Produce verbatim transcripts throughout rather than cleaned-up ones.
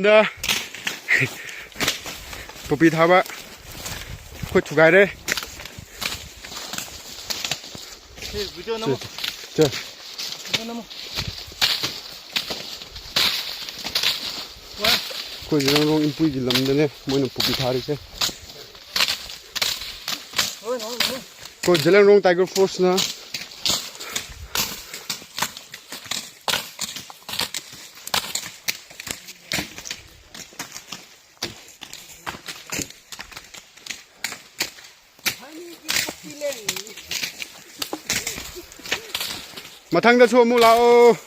ꯗ poppy ꯊꯥꯕ ꯈꯨꯠ ꯊꯨꯒꯥꯏꯔꯦ꯫ ꯁꯦ, ꯁꯦ꯫ ꯑꯩꯈꯣꯏ ꯖꯤꯔꯥꯡꯔꯣꯡ ꯏꯟꯄꯨꯏꯒꯤ ꯂꯝꯗꯅꯦ ꯃꯣꯏꯅ ꯄꯣꯄꯤ ꯊꯥꯔꯤꯁꯦ꯫ ꯑꯩꯈꯣꯏ ꯖꯤꯔꯥꯡꯔꯣꯡ Tiger Force ꯅ ꯃꯊꯪꯗꯁꯨ ꯑꯃꯨꯛ ꯂꯥꯛꯑꯣ꯫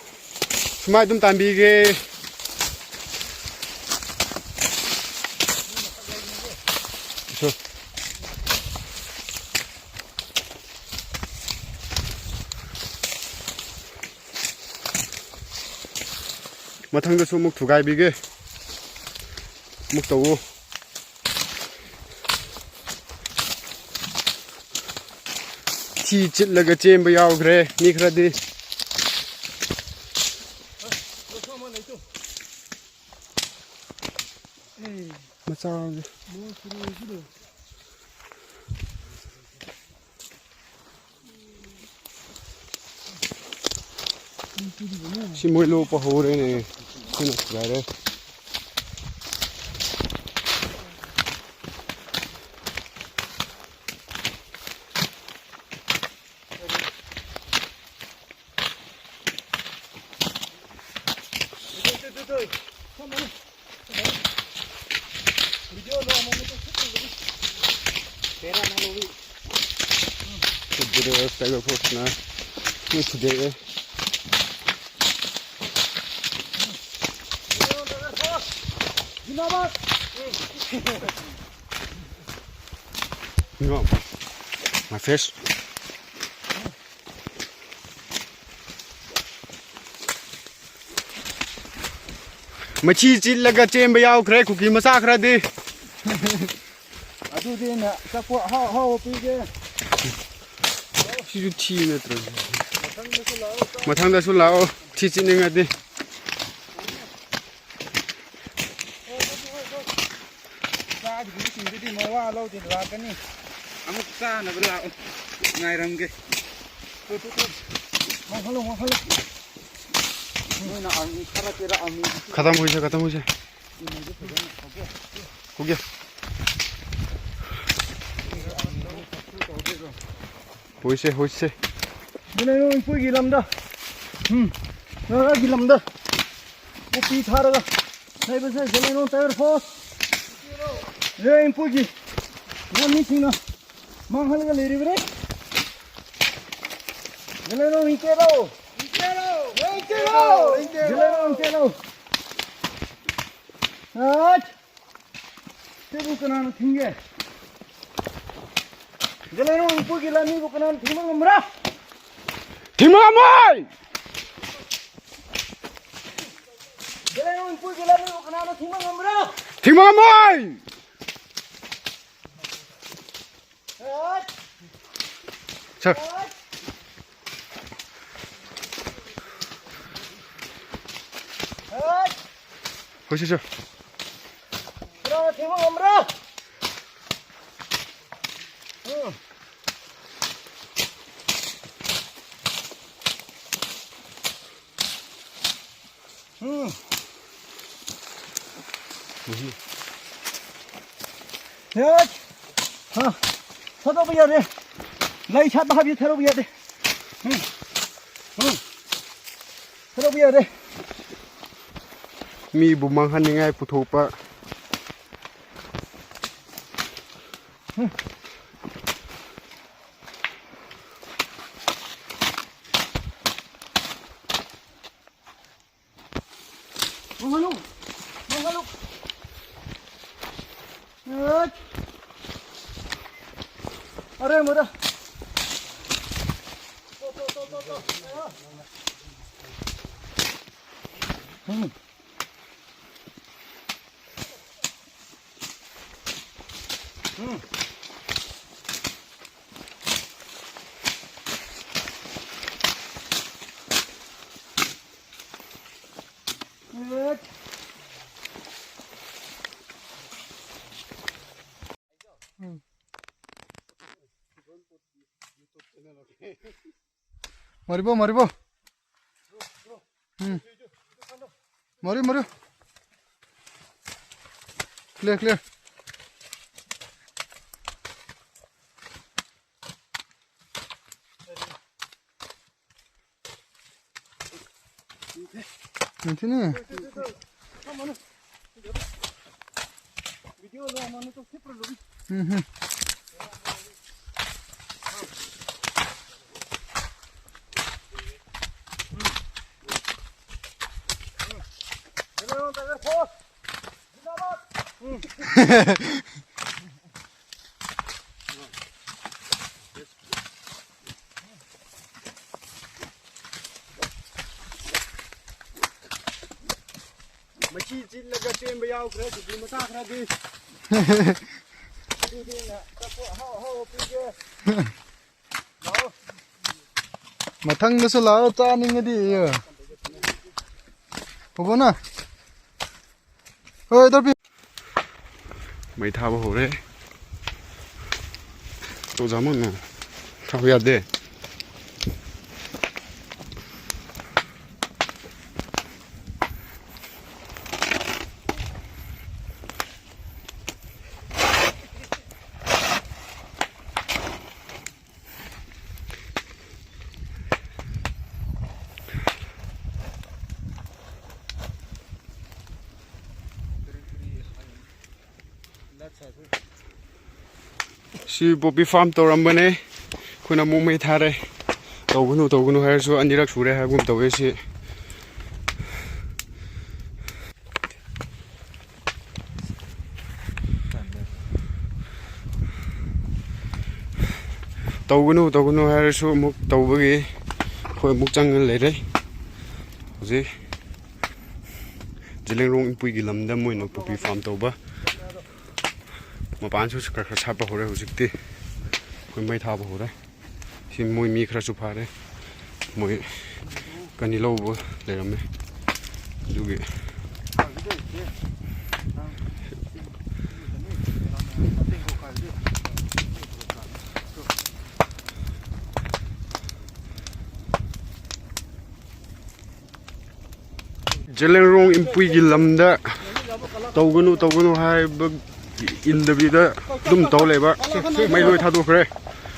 ꯁꯨꯃꯥꯏ ꯑꯗꯨꯝ ꯇꯥꯟꯕꯤꯒꯦ꯫ ꯃꯊꯪꯗꯁꯨ ꯑꯃꯨꯛ ꯊꯨꯒꯥꯏꯕꯤꯒꯦ꯫ ꯑꯃꯨꯛ ꯇꯧꯋꯣ꯫ ꯊꯤ ꯆꯤꯠꯂꯒ ꯆꯦꯟꯕ ꯌꯥꯎꯈ꯭ꯔꯦ ꯃꯤ ꯈꯔꯗꯤ꯫ ꯃꯆꯥ꯫ ꯁꯤ ꯃꯣꯏ ꯂꯣꯛꯄ ꯍꯧꯔꯦꯅꯦ꯫ ꯁꯤꯅ ꯐꯖꯔꯦ꯫ ꯐꯨꯗꯔꯦ, Tiger Force ꯅ꯫ ꯃꯣꯏ ꯐꯨꯗꯔꯦ꯫ No. My fish. ꯃꯩꯈꯤ ꯆꯤꯠꯂꯒ ꯆꯦꯟꯕ ꯌꯥꯎꯈ꯭ꯔꯦ ꯀꯨꯀꯤ ꯃꯆꯥ ꯈꯔꯗꯤ꯫ ꯑꯗꯨꯗꯤ ꯑꯩꯅ ꯆꯥꯄꯣꯠ ꯑꯍꯥꯎ ꯑꯍꯥꯎꯕ ꯄꯤꯒꯦ꯫ ꯁꯤꯁꯨ ꯊꯤ ꯅꯠꯇ꯭ꯔꯣ? ꯃꯊꯪꯗꯁꯨ ꯂꯥꯛꯑꯣ, ꯊꯤ ꯆꯤꯠꯅꯤꯡꯉꯗꯤ꯫ ꯆꯥꯗ꯭ꯔꯤꯕꯁꯤꯡꯗꯨꯗꯤ ꯃꯋꯥ ꯂꯧꯗꯦ, ꯂꯥꯛꯀꯅꯤ꯫ ꯑꯃꯨꯛ ꯆꯥꯅꯕ ꯂꯥꯛꯑꯣ, ꯉꯥꯏꯔꯝꯒꯦ꯫ ꯃꯥꯡꯍꯜꯂꯣ, ꯃꯥꯡꯍꯜꯂꯣ꯫ ꯅꯣꯏꯅ ꯑꯥꯔꯃꯤ ꯊꯥꯔꯛꯀꯦꯔꯥ, ꯑꯥꯔꯃꯤ? ꯈꯇꯝ ꯍꯨꯏꯁꯦ, ꯈꯇꯝ ꯍꯨꯏꯁꯦ꯫ ꯍꯨꯒꯦ꯫ ꯍꯨꯏꯁꯦ, ꯍꯨꯏꯁꯦ꯫ ꯅꯣꯏ, ꯅꯣꯏ, ꯑꯩꯈꯣꯏꯒꯤ ꯂꯝꯗ꯫ ꯎꯝ꯫ ꯅꯣꯏꯒꯤ ꯂꯝꯗ꯫ ꯀꯣꯄꯤ ꯊꯥꯔꯒ ꯂꯩꯕꯁꯦ ꯖꯦꯂꯦꯅꯣꯡ ꯇꯥꯏꯒꯔ ꯐꯣꯔꯁ꯫ ꯂꯩꯔꯤꯕ ꯏꯝꯄꯨꯒꯤ ꯂꯝꯃꯤꯁꯤꯡꯅ ꯃꯥꯡꯍꯜꯂꯒ ꯂꯩꯔꯤꯕꯅꯤ꯫ ꯖꯦꯂꯦꯅꯣꯡ ꯏꯟꯀꯦꯔꯣ! ꯏꯟꯀꯦꯔꯣ! ꯏꯟꯀꯦꯔꯣ! ꯖꯦꯂꯦꯅꯣꯡ ꯏꯟꯀꯦꯔꯣ! ꯑꯥꯠ! ꯁꯤꯕꯨ ꯀꯅꯥꯅ ꯊꯤꯡꯒꯦ? ꯖꯦꯂꯦꯅꯣꯡ ꯏꯝꯄꯨꯒꯤ ꯂꯥꯟꯃꯤꯕꯨ ꯀꯅꯥꯅ ꯊꯤꯡꯕ ꯉꯝꯕ꯭ꯔꯥ? ꯊꯤꯡꯕ ꯉꯝꯃꯣꯏ! ꯖꯦꯂꯦꯅꯣꯡ ꯏꯝꯄꯨꯒꯤ ꯂꯥꯟꯃꯤꯕꯨ ꯀꯅꯥꯅ ꯊꯤꯡꯕ ꯉꯝꯕ꯭ꯔꯥ? ꯊꯤꯡꯕ ꯉꯝꯃꯣꯏ! ꯁꯥꯔ꯫ ꯍꯣꯏ, ꯁꯤ, ꯁꯥꯔ꯫ ꯀꯅꯥꯅ ꯊꯤꯡꯕ ꯉꯝꯕ꯭ꯔꯥ? ꯎꯝ꯫ ꯎꯝ꯫ ꯍꯦꯠ! ꯍꯥ, ꯊꯥꯗꯣꯛꯄ ꯌꯥꯗꯦ꯫ ꯂꯩ ꯁꯥꯠꯄ ꯍꯥꯏꯕꯁꯤ ꯊꯥꯗꯣꯛꯄ ꯌꯥꯗꯦ꯫ ꯎꯝ꯫ ꯎꯝ꯫ ꯊꯥꯗꯣꯛꯄ ꯌꯥꯗꯦ꯫ ꯃꯤꯕꯨ ꯃꯥꯡꯍꯟꯅꯤꯡꯉꯥꯏ ꯄꯨꯊꯣꯛꯄ꯫ ꯎꯝ꯫ ꯃꯥꯡꯍꯜꯂꯨ! ꯃꯥꯡꯍꯜꯂꯨ! ꯑꯠ! ꯑꯔꯦ ꯃꯔꯥ! ꯎꯝ꯫ ꯎꯝ꯫ ꯃꯔꯤꯕꯣ, ꯃꯔꯤꯕꯣ꯫ ꯎꯝ꯫ ꯃꯔꯤ, ꯃꯔꯤ꯫ Clear, clear. ꯅꯨꯡꯊꯤꯜꯅꯤ꯫ ꯎꯝ, ꯎꯝ꯫ ꯃꯩꯈꯤ ꯆꯤꯜꯂꯒ ꯆꯦꯟꯕ ꯌꯥꯎꯈ꯭ꯔꯦ, ꯁꯤꯗꯤ ꯃꯆꯥ ꯈꯔꯗꯤ꯫ ꯑꯗꯨꯗꯤ ꯑꯩꯅ ꯑꯆꯥꯄꯣꯠ ꯑꯍꯥꯎ ꯑꯍꯥꯎꯕ ꯄꯤꯒꯦ꯫ ꯂꯥꯛꯑꯣ꯫ ꯃꯊꯪꯗꯁꯨ ꯂꯥꯛꯑꯣ, ꯆꯥꯅꯤꯡꯉꯗꯤ꯫ ꯄꯨꯄꯨꯅ? ꯍꯣꯏ, ꯗꯣꯔꯄꯤ꯫ ꯃꯩ ꯊꯥꯕ ꯍꯧꯔꯦ꯫ ꯇꯣꯖꯥꯃꯟꯅ ꯊꯥꯕ ꯌꯥꯗꯦ꯫ ꯁꯤ ꯄꯣꯄꯤ ꯐꯥꯔꯝ ꯇꯧꯔꯝꯕꯅꯦ, ꯑꯩꯈꯣꯏꯅ ꯑꯃꯨꯛ ꯃꯩ ꯊꯥꯔꯦ꯫ ꯇꯧꯒꯅꯨ, ꯇꯧꯒꯅꯨ ꯍꯥꯏꯔꯁꯨ ꯑꯅꯤꯔꯛ ꯁꯨꯔꯦ ꯍꯥꯏꯕꯒꯨꯝ ꯇꯧꯋꯦ ꯁꯤ꯫ ꯇꯧꯒꯅꯨ, ꯇꯧꯒꯅꯨ ꯍꯥꯏꯔꯁꯨ ꯑꯃꯨꯛ ꯇꯧꯕꯒꯤ ꯑꯩꯈꯣꯏ ꯑꯃꯨꯛ ꯆꯪꯉ ꯂꯩꯔꯦ꯫ ꯍꯧꯖꯤꯛ ꯖꯤꯂꯤꯡꯔꯣꯡ ꯏꯟꯄꯨꯏꯒꯤ ꯂꯝꯗ ꯃꯣꯏꯅ ꯄꯣꯄꯤ ꯐꯥꯔꯝ ꯇꯧꯕ꯫ ꯃꯄꯥꯟꯁꯨ ꯈꯔ ꯈꯔ ꯁꯥꯠꯄ ꯍꯧꯔꯦ ꯍꯧꯖꯤꯛꯇꯤ꯫ ꯑꯩꯈꯣꯏ ꯃꯩ ꯊꯥꯕ ꯍꯧꯔꯦ꯫ ꯁꯤ ꯃꯣꯏ ꯃꯤ ꯈꯔꯁꯨ ꯐꯥꯔꯦ꯫ ꯃꯣꯏ ꯀꯅꯤ ꯂꯧꯕ ꯂꯩꯔꯝꯃꯦ꯫ ꯑꯗꯨꯒꯤ꯫ ꯖꯦꯂꯦꯡꯔꯣꯡ ꯏꯝꯄꯨꯏꯒꯤ ꯂꯝꯗ ꯇꯧꯒꯅꯨ, ꯇꯧꯒꯅꯨ ꯍꯥꯏꯕ ꯏꯟꯗꯕꯤꯗ ꯑꯗꯨꯝ ꯇꯧ ꯂꯩꯕ꯫ ꯃꯩ ꯂꯣꯏ ꯊꯥꯗꯣꯛꯈ꯭ꯔꯦ꯫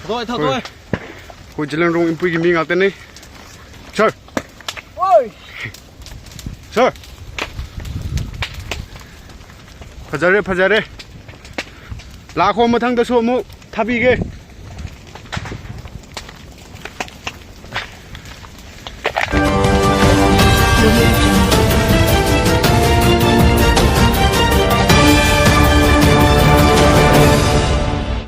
ꯊꯥꯗꯣꯛꯑꯦ, ꯊꯥꯗꯣꯛꯑꯦ꯫ ꯑꯩꯈꯣꯏ ꯖꯦꯂꯦꯡꯔꯣꯡ ꯏꯝꯄꯨꯏꯒꯤ ꯃꯤ ꯉꯥꯛꯇꯅꯤ꯫ ꯁꯥꯔ! ꯁꯥꯔ! ꯐꯖꯔꯦ, ꯐꯖꯔꯦ꯫ ꯂꯥꯛꯈꯣ, ꯃꯊꯪꯗꯁꯨ ꯑꯃꯨꯛ ꯊꯥꯕꯤꯒꯦ꯫